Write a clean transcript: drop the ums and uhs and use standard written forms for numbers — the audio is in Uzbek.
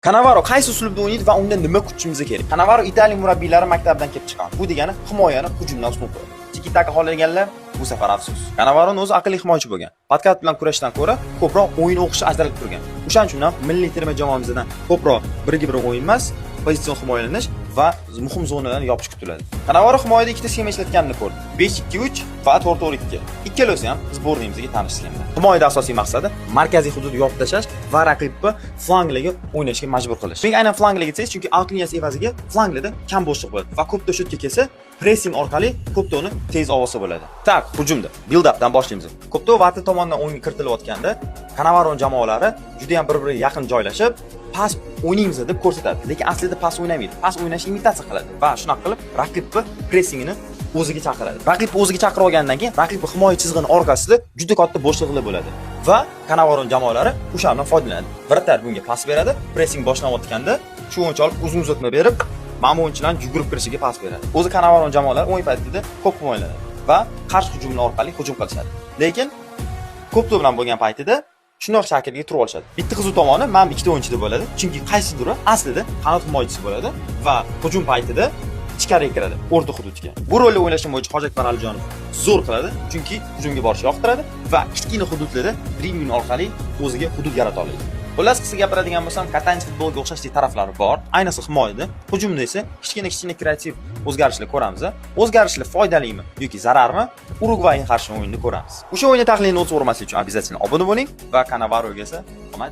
Kanavaro qaysi uslubda o'ynaydi va undan nima kutishimiz kerak? Kanavaro Italiya murabbiylari maktabidan kelib chiqqan. Bu degani himoyani hujumdan ustun qo'yadi. Tiki-taka xohlaganlar, bu safar afsus. Kanavaroni o'zi aqlli himoyachi bo'lgan. Подкат bilan kurashdan ko'ra ko'proq o'yin o'qishi ajralib turgan. O'shaning uchun ham milliy terma jamoamizdan ko'proq birga bir o'yin emas, pozitsion himoyalanish va muhim zonalarni yopish kutiladi. Kanavaro himoyada ikkita sxema ishlatganini ko'rdik. 5-2-3 va 4-4-2. Ikkalasi ham сборный imizga tanish sxema. Himoyada asosiy maqsadi markaziy hududni yopib tashlash va raqibni flangligi o'ynashga majbur qilish. Menga aynan flangliga desangiz, chunki out liniyasi evaziga flanglarda kam bo'shliq bo'ladi va ko'p to'p kelsa, pressing orqali ko'p to'pni tez olsa bo'ladi. Так, hujumda build updan boshlaymiz. Ko'p to'p ворота tomonidan o'yinga kiritilayotganda Kanavaro jamoalari juda ham bir-biriga yaqin joylashib, pas o'ynaymiz deb ko'rsatadi. Lekin aslida pas o'ynamaydi. Pas o'ynashni imitatsiya qiladi va shunaqa qilib raqibni pressingini o'ziga chaqiradi. Raqib o'ziga chaqirib olgandan keyin raqib himoya chizig'ini orqasida juda katta bo'shliqlar bo'ladi va Kanavaro jamoalari o'shandan foydalanadi. Вратарь bunga pas beradi, pressing boshlanayotganda shu o'yinchi olib uzun uzatma berib, mana bu o'yinchilarni yugurib kirishiga pas beradi. O'zi Kanavaro jamoalari o'yin paytida ko'p himoyalanadi va qarshi hujumlar orqali hujum qilishadi. Lekin ko'p to'p bilan bo'lgan paytida shundoq shaklga turib olishadi. Bitta qiziq tomoni, mana bu ikkita o'yinchida bo'ladi. Chunki qaysidir aslida qanot himoyachisi bo'ladi va hujum paytida ichkariga kiradi, o'rta hududga. Bu rolni o'ynashim bo'yicha Hojiakbar Alijonov zo'r qiladi, chunki hujumga borishni yoqtiradi va kichkina hududlarda dribling orqali o'ziga hudud yarata oladi. Xullas, qisqa gapiradigan bo'lsam, Katanec futbolga o'xshash taraflari bor. Ayniqsa himoyada, hujumda esa kichkina-kichkina kreativ o'zgarishlar ko'ramiz. O'zgarishlar foydalimi yoki zararmi? Urugvayga qarshi o'yinni ko'ramiz. O'sha o'yinni tahlilini o'tkazmaslik uchun обязательно obuna bo'ling va Kanavaroga esa omad.